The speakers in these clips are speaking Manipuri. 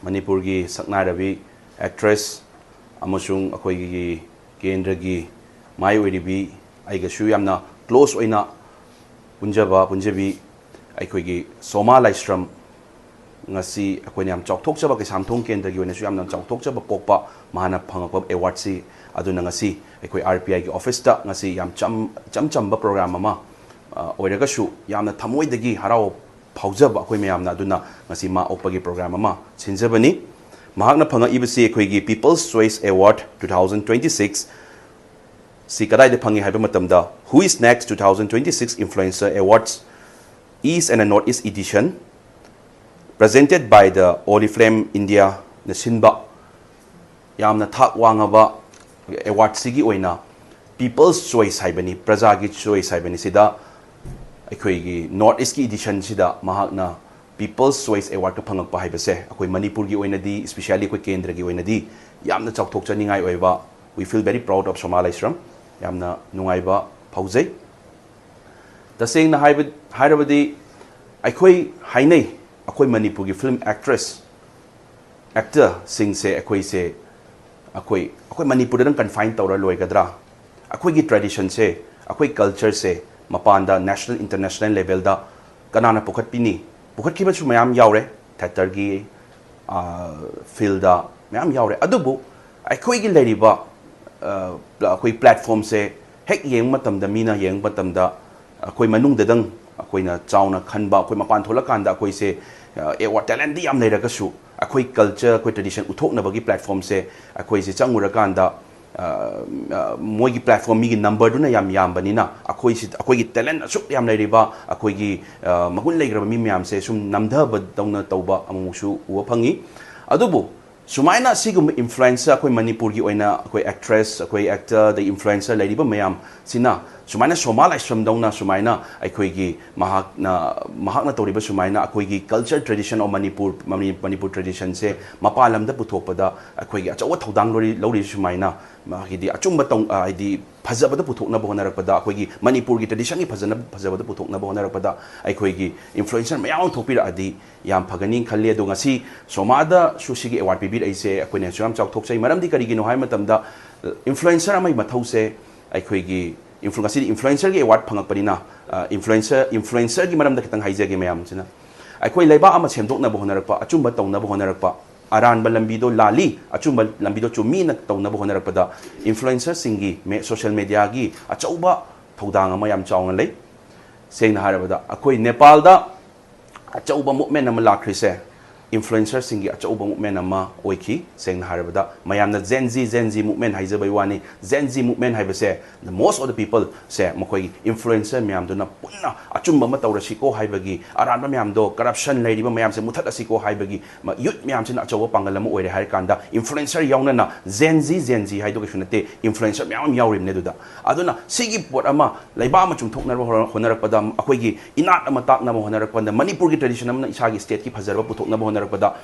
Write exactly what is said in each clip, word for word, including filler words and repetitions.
ꯃꯅꯤꯄꯨꯔꯒꯤ ꯁꯛꯅꯥꯏꯔꯕꯤ actress ꯑꯃꯁꯨꯡ ꯑꯩꯈꯣꯏꯒꯤ ꯀꯦꯟꯗ꯭ꯔꯒꯤ ꯃꯥꯏ ꯑꯣꯏꯔꯤꯕꯤ, ꯑꯩꯒꯁꯨ ꯌꯥꯝꯅ close ꯑꯣꯏꯅ ꯄꯨꯟꯖꯕ, ꯄꯨꯟꯖꯕꯤ ꯑꯩꯈꯣꯏꯒꯤ ꯁꯣꯃꯥ ꯂꯥꯏꯁ꯭ꯔꯝ, ꯉꯁꯤ ꯑꯩꯈꯣꯏꯅ ꯌꯥꯝ ꯆꯥꯎꯊꯣꯛꯆꯕ, ꯀꯩꯁꯥꯝꯊꯣꯡ ꯀꯦꯟꯗ꯭ꯔꯒꯤ ꯑꯣꯏꯅꯁꯨ ꯌꯥꯝꯅ ꯆꯥꯎꯊꯣꯛꯆꯕ ꯄꯣꯛꯄ ꯃꯍꯥꯛꯅ ꯐꯪꯉꯛꯄ awardꯁꯤ꯫ ꯑꯗꯨꯅ ꯉꯁꯤ ꯑꯩꯈꯣꯏ R P Iꯒꯤ officeꯇ ꯉꯁꯤ ꯌꯥꯝ ꯆꯝ-, ꯏꯆꯝ ꯆꯝꯕ program ꯑꯃ, ꯑ, ꯑꯣꯏꯔꯒꯁꯨ ꯌꯥꯝꯅ ꯊꯃꯣꯏꯗꯒꯤ ꯍꯔꯥꯎ ꯐꯥꯎꯖꯕ ꯑꯩꯈꯣꯏ ꯃꯌꯥꯝꯅ ꯑꯗꯨꯅ ꯉꯁꯤ ꯃꯥ ꯑꯣꯛꯄꯒꯤ program ꯑꯃ ꯁꯤꯟꯖꯕꯅꯤ꯫ ꯃꯍꯥꯛꯅ ꯐꯪꯉꯛꯏꯕꯁꯤ ꯑꯩꯈꯣꯏꯒꯤ People's Choice Award two thousand twenty six꯫ ꯁꯤ ꯀꯗꯥꯏꯗ ꯐꯪꯉꯤ ꯍꯥꯏꯕ ꯃꯇꯝꯗ Who is Next two thousand twenty six Influencer Awards East and North East Edition, presented by the Oriflame Indiaꯅ ꯁꯤꯟꯕ ꯌꯥꯝꯅ ꯊꯥꯛ ꯋꯥꯡꯉꯕ awardꯁꯤꯒꯤ ꯑꯣꯏꯅ People's Choice ꯍꯥꯏꯕꯅꯤ, ꯄ꯭ꯔꯖꯥꯒꯤ choice ꯍꯥꯏꯕꯅꯤ꯫ ꯁꯤꯗ ꯑꯩꯈꯣꯏꯒꯤ North Eastꯀꯤ editionꯁꯤꯗ ꯃꯍꯥꯛꯅ People's Choice Awardꯀ ꯐꯪꯉꯛꯄ ꯍꯥꯏꯕꯁꯦ ꯑꯩꯈꯣꯏ ꯃꯅꯤꯄꯨꯔꯒꯤ ꯑꯣꯏꯅꯗꯤ, especially ꯑꯩꯈꯣꯏ ꯀꯦꯟꯗ꯭ꯔꯒꯤ ꯑꯣꯏꯅꯗꯤ ꯌꯥꯝꯅ ꯆꯥꯎꯊꯣꯛꯆꯅꯤꯡꯉꯥꯏ ꯑꯣꯏꯕ, we feel very proud of ꯁꯣꯃꯥ ꯂꯥꯏꯁ꯭ꯔꯝ꯫ ꯌꯥꯝꯅ ꯅꯨꯡꯉꯥꯏꯕ ꯐꯥꯎꯖꯩ꯫ ꯇꯁꯦꯡꯅ ꯍꯥꯏꯕ-, ꯍꯥꯏꯔꯕꯗꯤ ꯑꯩꯈꯣꯏ ꯍꯥꯏꯅꯩ, ꯑꯩꯈꯣꯏ ꯃꯅꯤꯄꯨꯔꯒꯤ film actress, actorꯁꯤꯡꯁꯦ ꯑꯩꯈꯣꯏꯁꯦ, ꯑꯩꯈꯣꯏ, ꯑꯩꯈꯣꯏ ꯃꯅꯤꯄꯨꯔꯗ ꯑꯗꯨꯝ confine ꯇꯧꯔ ꯂꯣꯏꯒꯗ꯭ꯔꯥ? ꯑꯩꯈꯣꯏꯒꯤ traditionꯁꯦ, ꯑꯩꯈꯣꯏ cultureꯁꯦ ꯃꯄꯥꯟꯗ national, international levelꯗ ꯀꯅꯥꯅ ꯄꯨꯈꯠꯄꯤꯅꯤ? ꯄꯨꯈꯠꯈꯤꯕꯁꯨ ꯃꯌꯥꯝ ꯌꯥꯎꯔꯦ, theatreꯒꯤ, ꯑ, fieldꯗ ꯃꯌꯥꯝ ꯌꯥꯎꯔꯦ꯫ ꯑꯗꯨꯕꯨ ꯑꯩꯈꯣꯏꯒꯤ ꯂꯩꯔꯤꯕ, ꯑ, ꯄ꯭ꯂ-, ꯑꯩꯈꯣꯏ platformꯁꯦ ꯍꯦꯛ ꯌꯦꯡꯕ ꯃꯇꯝꯗ, ꯃꯤꯅ ꯌꯦꯡꯕ ꯃꯇꯝꯗ, ꯑꯩꯈꯣꯏ ꯃꯅꯨꯡꯗꯗꯪ ꯑꯩꯈꯣꯏꯅ ꯆꯥꯎꯅ ꯈꯟꯕ, ꯑꯩꯈꯣꯏ ꯃꯄꯥꯟ ꯊꯣꯛꯂꯀꯥꯟꯗ ꯑꯩꯈꯣꯏꯁꯦ, ꯑ, award talentꯗꯤ ꯌꯥꯝ ꯂꯩꯔꯒꯁꯨ ꯑꯩꯈꯣꯏ culture, ꯑꯩꯈꯣꯏ tradition ꯎꯠꯊꯣꯛꯅꯕꯒꯤ platformꯁꯦ ꯑꯩꯈꯣꯏꯁꯦ ꯆꯪꯉꯨꯔꯀꯥꯟꯗ, ꯑ, ꯑ, ꯃꯣꯏꯒꯤ platform, ꯃꯤꯒꯤ numberꯗꯨꯅ ꯌꯥꯝ ꯌꯥꯝꯕꯅꯤꯅ ꯑꯩꯈꯣꯏꯁꯤ, ꯑꯩꯈꯣꯏꯒꯤ talent ꯑꯁꯨꯛ ꯌꯥꯝ ꯂꯩꯔꯤꯕ, ꯑꯩꯈꯣꯏꯒꯤ, ꯑ, ꯃꯒꯨꯟ ꯂꯩꯈ꯭ꯔꯕ ꯃꯤ ꯃꯌꯥꯝꯁꯦ ꯁꯨꯝ ꯅꯝꯊꯕꯗꯧꯅ ꯇꯧꯕ ꯑꯃꯨꯛꯁꯨ ꯎꯕ ꯐꯪꯉꯤ꯫ ꯑꯗꯨꯕꯨ ꯁꯨꯃꯥꯏꯅ ꯑꯁꯤꯒꯨꯝꯕ influencer, ꯑꯩꯈꯣꯏ ꯃꯅꯤꯄꯨꯔꯒꯤ ꯑꯣꯏꯅ ꯑꯩꯈꯣꯏ actress, ꯑꯩꯈꯣꯏ actor, ꯑꯗꯩ influencer ꯂꯩꯔꯤꯕ ꯃꯌꯥꯝꯁꯤꯅ ꯁꯨꯃꯥꯏꯅ ꯁꯣꯃꯥ ꯂꯥꯏꯁ꯭ꯔꯝꯗꯧꯅ ꯁꯨꯃꯥꯏꯅ ꯑꯩꯈꯣꯏꯒꯤ ꯃꯍꯥꯛꯅ ꯃꯍꯥꯛꯅ ꯇꯧꯔꯤꯕ ꯁꯨꯃꯥꯏꯅ ꯑꯩꯈꯣꯏꯒꯤ culture tradition of Manipur, ꯃꯅꯤ- ꯃꯅꯤꯄꯨꯔ traditionꯁꯦ ꯃꯄꯥꯟ ꯂꯝꯗ ꯄꯨꯊꯣꯛꯄꯗ ꯑꯩꯈꯣꯏꯒꯤ ꯑꯆꯧꯕ ꯊꯧꯗꯥꯡ ꯂꯧꯔꯤ ꯂꯧꯔꯤꯁꯤ ꯁꯨꯃꯥꯏꯅ, ꯃꯥꯒꯤꯗꯤ ꯑꯆꯨꯝꯕ ꯇꯧ- ꯍꯥꯏꯗꯤ ꯐꯖꯕꯗ ꯄꯨꯊꯣꯛꯅꯕ ꯍꯣꯠꯅꯔꯛꯄꯗ, ꯑꯩꯈꯣꯏꯒꯤ ꯃꯅꯤꯄꯨꯔꯒꯤ traditionꯒꯤ ꯐꯖꯅ ꯐꯖꯕꯗ ꯄꯨꯊꯣꯛꯅꯕ ꯍꯣꯠꯅꯔꯛꯄꯗ ꯑꯩꯈꯣꯏꯒꯤ influencer ꯃꯌꯥꯝ ꯑꯃ ꯊꯣꯛꯄꯤꯔꯛꯑꯗꯤ ꯌꯥꯝ ꯐꯒꯅꯤ ꯈꯜꯂꯤ꯫ ꯑꯗꯣ ꯉꯁꯤ ꯁꯣꯃꯥꯗꯁꯨ ꯁꯤꯒꯤ award ꯄꯤꯕꯤꯔꯛꯏꯁꯦ ꯑꯩꯈꯣꯏꯅꯁꯨ ꯌꯥꯝ ꯆꯥꯎꯊꯣꯛꯆꯩ꯫ ꯃꯔꯝꯗꯤ ꯀꯔꯤꯒꯤꯅꯣ ꯍꯥꯏꯕ ꯃꯇꯝꯗ, influencer ꯑꯃꯒꯤ ꯃꯊꯧꯁꯦ ꯑꯩꯈꯣꯏꯒꯤ influ- ꯉꯁꯤꯗꯤ influencerꯒꯤ award ꯐꯪꯉꯛꯄꯅꯤꯅ, ꯑ, influencer influencerꯒꯤ ꯃꯔꯝꯗ ꯈꯤꯇꯪ ꯍꯥꯏꯖꯒꯦ ꯃꯌꯥꯝꯁꯤꯅ꯫ ꯑꯩꯈꯣꯏ ꯂꯩꯕꯥꯛ ꯑꯃ ꯁꯦꯝꯗꯣꯛꯅꯕ ꯍꯣꯠꯅꯔꯛꯄ, ꯑꯆꯨꯝꯕ ꯇꯧꯅꯕ ꯍꯣꯠꯅꯔꯛꯄ, ꯑꯔꯥꯟꯕ ꯂꯝꯕꯤꯗꯣ ꯂꯥꯜꯂꯤ, ꯑꯆꯨꯝꯕ ꯂꯝꯕꯤꯗꯣ ꯆꯨꯝꯃꯤꯅ ꯇꯧꯅꯕ ꯍꯣꯠꯅꯔꯛꯄꯗ influencerꯁꯤꯡꯒꯤ ꯃꯦ- social mediaꯒꯤ ꯑꯆꯧꯕ ꯊꯧꯗꯥꯡ ꯑꯃ ꯌꯥꯝ ꯆꯥꯎꯅ ꯂꯩ꯫ ꯁꯦꯡꯅ ꯍꯥꯏꯔꯕꯗ ꯑꯩꯈꯣꯏ ꯅꯦꯄꯥꯜꯗ ꯑꯆꯧꯕ movement ꯑꯃ ꯂꯥꯛꯈ꯭ꯔꯤꯁꯦ influencerꯁꯤꯡꯒꯤ ꯑꯆꯧꯕ movement ꯑꯃ ꯑꯣꯏꯈꯤ꯫ ꯁꯦꯡꯅ ꯍꯥꯏꯔꯕꯗ ꯃꯌꯥꯝꯅ Gen Z, Gen Z movement ꯍꯥꯏꯖꯕꯩ ꯋꯥꯅꯤ꯫ Gen Z movement ꯍꯥꯏꯕꯁꯦ the most of the peopleꯁꯦ ꯃꯈꯣꯏꯒꯤ influencer ꯃꯌꯥꯝꯗꯨꯅ ꯄꯨꯟꯅ ꯑꯆꯨꯝꯕ ꯑꯃ ꯇꯧꯔꯁꯤꯀꯣ ꯍꯥꯏꯕꯒꯤ, ꯑꯔꯥꯟꯕ ꯃꯌꯥꯝꯗꯣ, corruption ꯂꯩꯔꯤꯕ ꯃꯌꯥꯝꯁꯦ ꯃꯨꯊꯠꯂꯁꯤꯀꯣ ꯍꯥꯏꯕꯒꯤ, ꯃ- youth ꯃꯌꯥꯝꯁꯤꯅ ꯑꯆꯧꯕ ꯄꯥꯡꯒꯜ ꯑꯃ ꯑꯣꯏꯔꯦ ꯍꯥꯏꯔ ꯀꯥꯟꯗ influencer ꯌꯥꯎꯅꯅ Gen Z, Gen Z ꯍꯥꯏꯗꯣ ꯀꯩꯁꯨ ꯅꯠꯇꯦ, influencer ꯃꯌꯥꯝ ꯑꯃ ꯌꯥꯎꯔꯤꯕꯅꯦ ꯑꯗꯨꯗ꯫ ꯑꯗꯨꯅ ꯁꯤꯒꯤ ꯄꯣꯠ ꯑꯃ ꯂꯩꯕꯥꯛ ꯑꯃ ꯆꯨꯝꯊꯣꯛꯅꯕ ꯍꯣꯠꯅ- ꯍꯣꯠꯅꯔꯛꯄꯗ, ꯑꯩꯈꯣꯏꯒꯤ ꯏꯅꯥꯠ ꯑꯃ ꯇꯥꯛꯅꯕ ꯍꯣꯠꯅꯔꯛꯄꯗ, ꯃꯅꯤꯄꯨꯔꯒꯤ tradition ꯑꯃꯅ ꯏꯁꯥꯒꯤ stateꯀꯤ ꯐꯖꯔꯕ ꯄꯨꯊꯣꯛꯅꯕ ꯍꯣꯠꯅꯔꯛꯄꯗ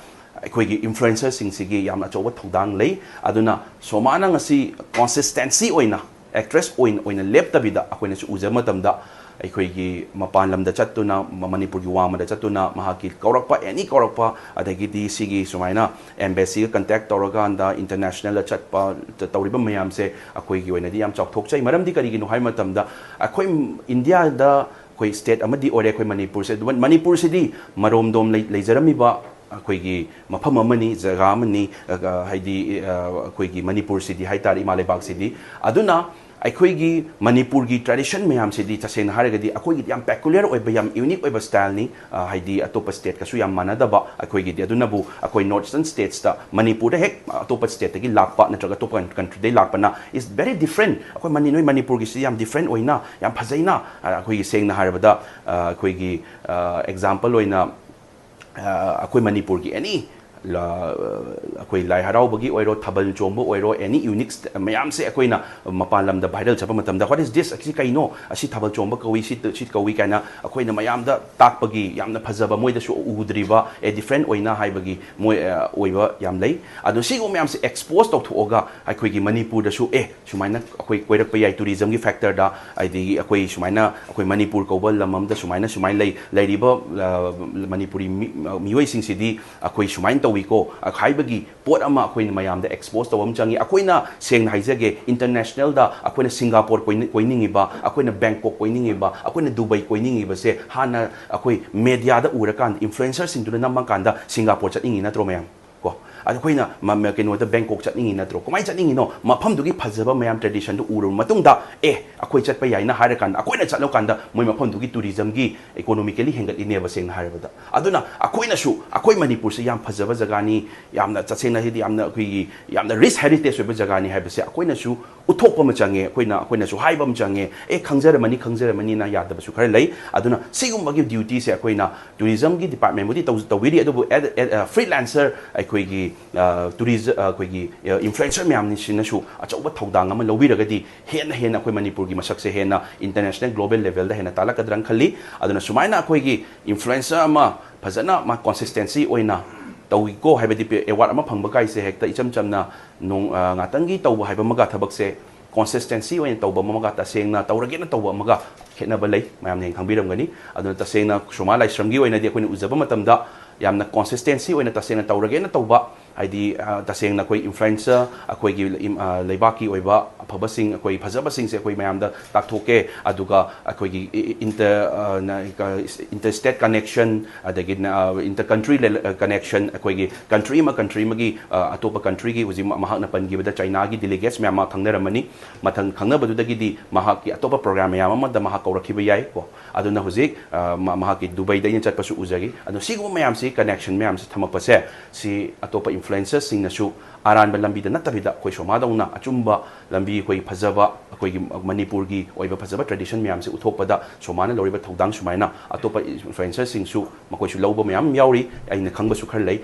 ꯑꯩꯈꯣꯏꯒꯤ influencerꯁꯤꯡꯁꯤꯒꯤ ꯌꯥꯝꯅ ꯑꯆꯧꯕ ꯊꯧꯗꯥꯡ ꯂꯩ꯫ ꯑꯗꯨꯅ ꯁꯣꯃꯥꯅ ꯉꯁꯤ consistency ꯑꯣꯏꯅ actress ꯑꯣꯏꯅ ꯑꯣꯏꯅ ꯂꯦꯞꯇꯕꯤꯗ ꯑꯩꯈꯣꯏꯅꯁꯨ ꯎꯖꯕ ꯃꯇꯝꯗ ꯑꯩꯈꯣꯏꯒꯤ ꯃꯄꯥꯟ ꯂꯝꯗ ꯆꯠꯇꯨꯅ, ꯃ- ꯃꯅꯤꯄꯨꯔꯒꯤ ꯋꯥꯡꯃꯗ ꯆꯠꯇꯨꯅ ꯃꯍꯥꯛꯀꯤ ꯀꯧꯔꯛꯄ, any ꯀꯧꯔꯛꯄ, ꯑꯗꯒꯤꯗꯤ ꯁꯤꯒꯤ ꯁꯨꯃꯥꯏꯅ embassyꯒ contact ꯇꯧꯔꯀꯥꯟꯗ internationalꯗ ꯆꯠꯄ, ꯇ- ꯇꯧꯔꯤꯕ ꯃꯌꯥꯝꯁꯦ ꯑꯩꯈꯣꯏꯒꯤ ꯑꯣꯏꯅꯗꯤ ꯌꯥꯝ ꯆꯥꯎꯊꯣꯛꯆꯩ꯫ ꯃꯔꯝꯗꯤ ꯀꯔꯤꯒꯤꯅꯣ ꯍꯥꯏꯕ ꯃꯇꯝꯗ ꯑꯩꯈꯣꯏ ꯏꯟꯗꯤꯌꯥꯗ ꯑꯩꯈꯣꯏ state ꯑꯃꯗꯤ ꯑꯣꯏꯔꯦ ꯑꯩꯈꯣꯏ ꯃꯅꯤꯄꯨꯔꯁꯦ꯫ ꯑꯗꯨꯕꯨ ꯃꯅꯤꯄꯨꯔꯁꯤꯗꯤ ꯃꯔꯣꯝꯗꯣꯝ ꯂꯩ- ꯂꯩꯖꯔꯝꯃꯤꯕ ꯑꯩꯈꯣꯏꯒꯤ ꯃꯐꯝ ꯑꯃꯅꯤ, ꯖꯒꯥ ꯑꯃꯅꯤ, ꯑ, ꯍꯥꯏꯗꯤ, ꯑ, ꯑꯩꯈꯣꯏꯒꯤ ꯃꯅꯤꯄꯨꯔꯁꯤꯗꯤ ꯍꯥꯏ ꯇꯥꯔꯦ, ꯏꯃꯥ ꯂꯩꯕꯥꯛꯁꯤꯗꯤ꯫ ꯑꯗꯨꯅ ꯑꯩꯈꯣꯏꯒꯤ ꯃꯅꯤꯄꯨꯔꯒꯤ tradition ꯃꯌꯥꯝꯁꯤꯗꯤ ꯇꯁꯦꯡꯅ ꯍꯥꯏꯔꯒꯗꯤ ꯑꯩꯈꯣꯏꯒꯤꯗꯤ ꯌꯥꯝ peculiar ꯑꯣꯏꯕ, ꯌꯥꯝ unique ꯑꯣꯏꯕ styleꯅꯤ꯫ ꯑ, ꯍꯥꯏꯗꯤ ꯑꯇꯣꯞꯄ stateꯀꯁꯨ ꯌꯥꯝ ꯃꯥꯟꯅꯗꯕ ꯑꯩꯈꯣꯏꯒꯤꯗꯤ꯫ ꯑꯗꯨꯅꯕꯨ ꯑꯩꯈꯣꯏ North Eastern statesꯇ, ꯃꯅꯤꯄꯨꯔꯗ ꯍꯦꯛ ꯑꯇꯣꯞꯄ stateꯇꯒꯤ ꯂꯥꯛꯄ ꯅꯠꯇ꯭ꯔꯒ ꯑꯇꯣꯞꯄ countryꯗꯒꯤ ꯂꯥꯛꯄꯅ is very different꯫ ꯑꯩꯈꯣꯏ ꯃꯅꯤ-, ꯅꯣꯏ ꯃꯅꯤꯄꯨꯔꯒꯤꯁꯤ ꯌꯥꯝ different ꯑꯣꯏꯅ, ꯌꯥꯝ ꯐꯖꯩꯅ꯫ ꯑ, ꯑꯩꯈꯣꯏꯒꯤ ꯁꯦꯡꯅ ꯍꯥꯏꯔꯕꯗ, ꯑ, ꯑꯩꯈꯣꯏꯒꯤ, ꯑ, example ꯑꯣꯏꯅ, ꯑ, ꯑꯩꯈꯣꯏ ꯃꯅꯤꯄꯨꯔꯒꯤ any ꯑꯩꯈꯣꯏ ꯂꯥꯏ ꯍꯔꯥꯎꯕꯒꯤ ꯑꯣꯏꯔꯣ, ꯊꯥꯕꯜ ꯆꯣꯡꯕ ꯑꯣꯏꯔꯣ, ꯑꯦꯅꯤ ꯌꯨꯅꯤꯛ ꯃꯌꯥꯝꯁꯦ ꯑꯩꯈꯣꯏꯅ ꯃꯄꯥꯟ ꯂꯝꯗ ꯚꯥꯏꯔꯦꯜ ꯆꯠꯄ ꯃꯇꯝꯗ, "What is this? ꯑꯁꯤ ꯀꯩꯅꯣ? ꯑꯁꯤ ꯊꯥꯕꯜ ꯆꯣꯡꯕ ꯀꯧꯏ, ꯁꯤ ꯁꯤ ꯀꯧꯏ" ꯀꯥꯏꯅ ꯑꯩꯈꯣꯏꯅ ꯃꯌꯥꯝꯗ ꯇꯥꯛꯄꯒꯤ ꯌꯥꯝꯅ ꯐꯖꯕ, ꯃꯣꯏꯗꯁꯨ ꯎꯗ꯭ꯔꯤꯕ, ꯑꯦ, ꯗꯤꯐ꯭ꯔꯦꯟ ꯑꯣꯏꯅ ꯍꯥꯏꯕꯒꯤ ꯃꯣꯏ ꯑ, ꯑꯣꯏꯕ ꯌꯥꯝ ꯂꯩ꯫ ꯑꯗꯣ ꯁꯤꯒꯨꯝꯕ ꯃꯌꯥꯝꯁꯦ ꯑꯦꯛꯁꯄꯣꯖ ꯇꯧꯊꯣꯛꯑꯒ ꯑꯩꯈꯣꯏꯒꯤ ꯃꯅꯤꯄꯨꯔꯗꯁꯨ, ꯑꯦ, ꯁꯨꯃꯥꯏꯅ ꯑꯩꯈꯣꯏ ꯀꯣꯏꯔꯛꯄ ꯌꯥꯏ ꯇꯨꯔꯤꯖꯝꯒꯤ ꯐꯦꯛꯇꯔꯗ, ꯑꯗꯒꯤ ꯑꯩꯈꯣꯏ ꯁꯨꯃꯥꯏꯅ ꯑꯩꯈꯣꯏ ꯃꯅꯤꯄꯨꯔ ꯀꯧꯕ ꯂꯝ ꯑꯃꯗ ꯁꯨꯃꯥꯏꯅ ꯁꯨꯃꯥꯏꯅ ꯂꯩ, ꯂꯩꯔꯤꯕ ꯑ, ꯃꯅꯤꯄꯨꯔꯤ ꯃꯤ-, ꯃꯤꯑꯣꯏꯁꯤꯡꯁꯤꯗꯤ ꯑꯩꯈꯣꯏ ꯁꯨꯃꯥꯏꯅ ꯇꯧꯏꯀꯣ ꯍꯥꯏꯕꯒꯤ ꯄꯣꯠ ꯑꯃ ꯑꯩꯈꯣꯏꯅ ꯃꯌꯥꯝꯗ ꯑꯦꯛꯁꯄꯣꯖ ꯇꯧꯕ ꯑꯃ ꯆꯪꯉꯤ꯫ ꯑꯩꯈꯣꯏꯅ ꯁꯦꯡꯅ ꯍꯥꯏꯖꯒꯦ, ꯏꯟꯇꯔꯅꯦꯁꯅꯦꯜꯗ ꯑꯩꯈꯣꯏꯅ ꯁꯤꯡꯒꯥꯄꯣꯔ ꯀꯣꯏꯅ-, ꯀꯣꯏꯅꯤꯡꯉꯤꯕ, ꯑꯩꯈꯣꯏꯅ ꯕꯦꯡꯀꯣꯛ ꯀꯣꯏꯅꯤꯡꯉꯤꯕ, ꯑꯩꯈꯣꯏꯅ ꯗꯨꯕꯥꯏ ꯀꯣꯏꯅꯤꯡꯉꯤꯕꯁꯦ ꯍꯥꯟꯅ ꯑꯩꯈꯣꯏ ꯃꯦꯗꯤꯌꯥꯗ ꯎꯔꯀꯥꯟꯗ, ꯏꯟꯐ꯭ꯂꯨꯌꯦꯟꯁꯔꯁꯤꯡꯗꯨꯅ ꯅꯝꯃꯀꯥꯟꯗ ꯁꯤꯡꯒꯥꯄꯣꯔ ꯆꯠꯅꯤꯡꯉꯤ ꯅꯠꯇ꯭ꯔꯣ ꯃꯌꯥꯝ? ꯀꯣ, ꯑꯗ ꯑꯩꯈꯣꯏꯅ ꯃ-, ꯃ-, ꯀꯩꯅꯣꯗ ꯕꯦꯡꯀꯣꯛ ꯆꯠꯅꯤꯡꯉꯤ ꯅꯠꯇ꯭ꯔꯣ? ꯀꯃꯥꯏꯅ ꯆꯠꯅꯤꯡꯉꯤꯅꯣ? ꯃꯐꯝꯗꯨꯒꯤ ꯐꯖꯕ ꯃꯌꯥꯝ ꯇ꯭ꯔꯦꯗꯤꯁꯟꯗꯨ ꯎꯔꯕ ꯃꯇꯨꯡꯗ, "ꯑꯦ, ꯑꯩꯈꯣꯏ ꯆꯠꯄ ꯌꯥꯏꯅ" ꯍꯥꯏꯔꯀꯥꯟꯗ, ꯑꯩꯈꯣꯏꯅ ꯆꯠꯂꯀꯥꯟꯗ ꯃꯣꯏ ꯃꯐꯝꯗꯨꯒꯤ ꯇꯨꯔꯤꯖꯝꯒꯤ ꯏꯀꯣꯅꯣꯃꯤꯀꯦꯂꯤ ꯍꯦꯟꯒꯠꯂꯤꯅꯦꯕ, ꯁꯦꯡꯅ ꯍꯥꯏꯔꯕꯗ꯫ ꯑꯗꯨꯅ ꯑꯩꯈꯣꯏꯅꯁꯨ ꯑꯩꯈꯣꯏ ꯃꯅꯤꯄꯨꯔꯁꯦ ꯌꯥꯝ ꯐꯖꯕ ꯖꯒꯥꯅꯤ, ꯌꯥꯝꯅ ꯇꯁꯦꯡꯅ ꯍꯥꯏꯗꯤ ꯌꯥꯝꯅ ꯑꯩꯈꯣꯏꯒꯤ ꯌꯥꯝꯅ ꯔꯤꯆ ꯍꯦꯔꯤꯇꯦꯖ ꯑꯣꯏꯕ ꯖꯒꯥꯅꯤ ꯍꯥꯏꯕꯁꯦ ꯑꯩꯈꯣꯏꯅꯁꯨ ꯎꯠꯊꯣꯛꯄ ꯑꯃ ꯆꯪꯉꯦ꯫ ꯑꯩꯈꯣꯏꯅ, ꯑꯩꯈꯣꯏꯅꯁꯨ ꯍꯥꯏꯕ ꯑꯃ ꯆꯪꯉꯦ, "ꯑꯦ, ꯈꯪꯖꯔꯝꯃꯅꯤ, ꯈꯪꯖꯔꯝꯃꯅꯤꯅ" ꯌꯥꯗꯕꯁꯨ ꯈꯔ ꯂꯩ꯫ ꯑꯗꯨꯅ ꯁꯤꯒꯨꯝꯕꯒꯤ ꯗ꯭ꯌꯨꯇꯤꯁꯦ ꯑꯩꯈꯣꯏꯅ ꯇꯨꯔꯤꯖꯝꯒꯤ ꯗꯤꯄꯥꯔꯠꯃꯦꯟꯕꯨꯗꯤ ꯇꯧ-, ꯇꯧꯕꯤꯔꯤ, ꯑꯗꯨꯕꯨ ꯑꯦꯠ, ꯑꯦꯠ, ꯑ, ꯐ꯭ꯔꯤꯂꯥꯟꯁꯔ ꯑꯩꯈꯣꯏꯒꯤ, ꯑ, ꯇꯨꯔꯤꯖ-, ꯑ, ꯑꯩꯈꯣꯏꯒꯤ, ꯑ, ꯏꯟꯐ꯭ꯂꯨꯌꯦꯟꯁꯔ ꯃꯌꯥꯝꯁꯤꯅꯁꯨ ꯑꯆꯧꯕ ꯊꯧꯗꯥꯡ ꯑꯃ ꯂꯧꯕꯤꯔꯒꯗꯤ ꯍꯦꯟꯅ ꯍꯦꯟꯅ ꯑꯩꯈꯣꯏ ꯃꯅꯤꯄꯨꯔꯒꯤ ꯃꯁꯛꯁꯦ ꯍꯦꯟꯅ ꯏꯟꯇꯔꯅꯦꯁꯅꯦꯜ ꯒ꯭ꯂꯣꯕꯦꯜ ꯂꯦꯚꯦꯜꯗ ꯍꯦꯟꯅ ꯇꯥꯜꯂꯛꯀꯗ꯭ꯔꯅ ꯈꯜꯂꯤ꯫ ꯑꯗꯨꯅ ꯁꯨꯃꯥꯏꯅ ꯑꯩꯈꯣꯏꯒꯤ ꯏꯟꯐ꯭ꯂꯨꯌꯦꯟꯁꯔ ꯑꯃ ꯐꯖꯅ ꯃꯥ ꯀꯣꯟꯁꯤꯁꯇꯦꯟꯁꯤ ꯑꯣꯏꯅ ꯇꯧꯏꯀꯣ, ꯍꯥꯏꯕꯗꯤ ꯑꯦꯋꯥꯔꯗ ꯑꯃ ꯐꯪꯕ ꯀꯥꯏꯁꯦ ꯍꯦꯛꯇ ꯏꯆꯝ ꯆꯝꯅ ꯅꯣꯡ-, ꯑ, ꯉꯥꯛꯇꯪꯒꯤ ꯇꯧꯕ ꯍꯥꯏꯕ ꯑꯃꯒ ꯊꯕꯛꯁꯦ ꯀꯣꯟꯁꯤꯁꯇꯦꯟꯁꯤ ꯑꯣꯏꯅ ꯇꯧꯕ ꯑꯃꯒ ꯇꯁꯦꯡꯅ ꯇꯧꯔꯒꯦꯅ ꯇꯧꯕ ꯑꯃꯒ ꯈꯦꯠꯅꯕ ꯂꯩ, ꯃꯌꯥꯝꯅ ꯍꯦꯟꯅ ꯈꯪꯕꯤꯔꯝꯒꯅꯤ꯫ ꯑꯗꯨꯅ ꯇꯁꯦꯡꯅ ꯁꯣꯃꯥ ꯂꯥꯏꯁ꯭ꯔꯝꯒꯤ ꯑꯣꯏꯅꯗꯤ ꯑꯩꯈꯣꯏꯅ ꯎꯖꯕ ꯃꯇꯝꯗ ꯌꯥꯝꯅ ꯀꯣꯟꯁꯤꯁꯇꯦꯟꯁꯤ ꯑꯣꯏꯅ ꯇꯁꯦꯡꯅ ꯇꯧꯔꯒꯦꯅ ꯇꯧꯕ, ꯍꯥꯏꯗꯤ, ꯑ, ꯇꯁꯦꯡꯅ ꯑꯩꯈꯣꯏ ꯏꯟꯐ꯭ꯂꯨꯌꯦꯟꯁꯔ, ꯑꯩꯈꯣꯏꯒꯤ ꯏꯝ-, ꯑ, ꯂꯩꯕꯥꯛꯀꯤ ꯑꯣꯏꯕ ꯑꯐꯕꯁꯤꯡ, ꯑꯩꯈꯣꯏ ꯐꯖꯕꯁꯤꯡꯁꯦ ꯑꯩꯈꯣꯏ ꯃꯌꯥꯝꯗ ꯇꯥꯛꯊꯣꯛꯀꯦ꯫ ꯑꯗꯨꯒ ꯑꯩꯈꯣꯏꯒꯤ ꯏ-, ꯏ-, ꯏꯟꯇꯔ-, ꯑ, ꯅ-, ꯀ-, ꯏꯟꯇꯔ ꯁ꯭ꯇꯦꯠ ꯀꯅꯦꯛꯁꯟ, ꯑꯗꯒꯤ ꯅ-, ꯑ, ꯏꯟꯇꯔ ꯀꯟꯇ꯭ꯔꯤ ꯂꯦ-, ꯑ, ꯀꯅꯦꯛꯁꯟ, ꯑꯩꯈꯣꯏꯒꯤ ꯀꯟꯇ꯭ꯔꯤ ꯑꯃ ꯀꯟꯇ꯭ꯔꯤ ꯑꯃꯒꯤ, ꯑ, ꯑꯇꯣꯞꯄ ꯀꯟꯇ꯭ꯔꯤꯒꯤ ꯍꯧꯖꯤꯛ ꯃ-, ꯃꯍꯥꯛꯅ ꯄꯟꯈꯤꯕꯗ ꯆꯥꯏꯅꯥꯒꯤ ꯗꯤꯂꯤꯒꯦꯠꯁ ꯃꯌꯥꯝ ꯑꯃ ꯈꯪꯅꯔꯝꯃꯅꯤ꯫ ꯃꯊꯪ ꯈꯪꯅꯕꯗꯨꯗꯒꯤꯗꯤ ꯃꯍꯥꯛꯀꯤ ꯑꯇꯣꯞꯄ ꯄ꯭ꯔꯣꯒ꯭ꯔꯥꯝ ꯃꯌꯥꯝ ꯑꯃꯗ ꯃꯍꯥꯛ ꯀꯧꯔꯛꯈꯤꯕ ꯌꯥꯏ ꯀꯣ꯫ ꯑꯗꯨꯅ ꯍꯧꯖꯤꯛ, ꯑ, ꯃ-, ꯃꯍꯥꯛꯀꯤ ꯗꯨꯕꯩꯗ ꯑꯩꯅ ꯆꯠꯄꯁꯨ ꯎꯖꯔꯤ꯫ ꯑꯗꯣ ꯁꯤꯒꯨꯝꯕ ꯃꯌꯥꯝꯁꯤ, ꯀꯅꯦꯛꯁꯟ ꯃꯌꯥꯝꯁꯤ ꯊꯝꯃꯛꯄꯁꯦ, ꯁꯤ ꯑꯇꯣꯞꯄ ꯏꯟꯐ꯭ꯂꯨꯌꯦꯟꯁꯔꯁꯤꯡꯅꯁꯨ ꯑꯔꯥꯟꯕ ꯂꯝꯕꯤꯗ ꯅꯠꯇꯕꯤꯗ ꯑꯩꯈꯣꯏ ꯁꯣꯃꯥꯗꯧꯅ ꯑꯆꯨꯝꯕ ꯂꯝꯕꯤ, ꯑꯩꯈꯣꯏꯒꯤ ꯐꯖꯕ, ꯑꯩꯈꯣꯏꯒꯤ ꯃꯅꯤꯄꯨꯔꯒꯤ ꯑꯣꯏꯕ ꯐꯖꯕ ꯇ꯭ꯔꯦꯗꯤꯁꯟ ꯃꯌꯥꯝꯁꯤ ꯎꯠꯊꯣꯛꯄꯗ ꯁꯣꯃꯥꯅ ꯂꯧꯔꯤꯕ ꯊꯧꯗꯥꯡ ꯁꯨꯃꯥꯏꯅ ꯑꯇꯣꯞꯄ ꯏꯟꯐ꯭ꯂꯨꯌꯦꯟꯁꯔꯁꯤꯡꯁꯨ ꯃꯈꯣꯏꯁꯨ ꯂꯧꯕ ꯃꯌꯥꯝ ꯑꯃ ꯌꯥꯎꯔꯤ꯫ ꯑꯩꯅ ꯈꯪꯕꯁꯨ ꯈꯔ ꯂꯩ꯫